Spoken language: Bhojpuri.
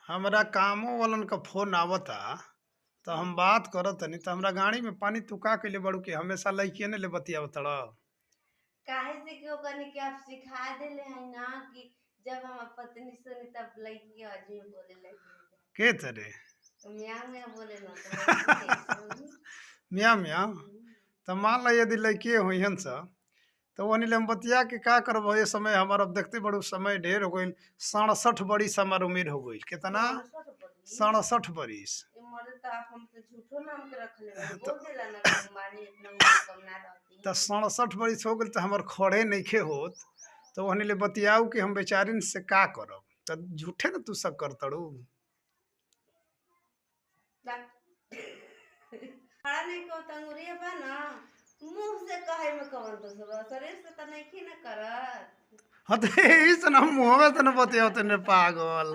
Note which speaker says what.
Speaker 1: हमरा कामो वालन क फोन आवता त हम बात करत तनी त हमरा गाड़ी में पानी तू का कइले बाड़ू कि हमेशा लइकियने ले बतियावत तड़।
Speaker 2: काहे से कि ओकनी के आप सिखा देले है ना कि जब हम पत्नी सुनी तब लड़की के आवाज में बोले लगी।
Speaker 1: के तरे?
Speaker 2: तो म्याऊ म्याऊ बोले ना तो लड़की।
Speaker 1: मियाँ मियाँ। त मान ला यदि लइकिए होइहन स त ओहनी ले हम बतिया के का करब? ये समय हमार अब देखते बड़ू समय ढेर हो गइल, 67 बरिस हमार उम्र हो गइल। केतना? 67 बरिस।
Speaker 2: ये मर्द तो आप हमसे झूठो नाम के रखले बानी। बोल देला ना कि हमारी इतना उम्र कम ना रहती।
Speaker 1: त 67 बरिस हो गइल त हमर खड़े नइखे होत, त ओहनी ले बतियाऊ कि हम बेचारिन से का करब? त झूठे न तू सब करतड़ू।
Speaker 2: खड़ा नहीं को तंगुरिया बा ना, मुंह से कहे में कवन दोष बा? शरीर से तो नहीं ना करत।
Speaker 1: हाँ त एही से न हम मुहवे से न बतियावत ने पागल।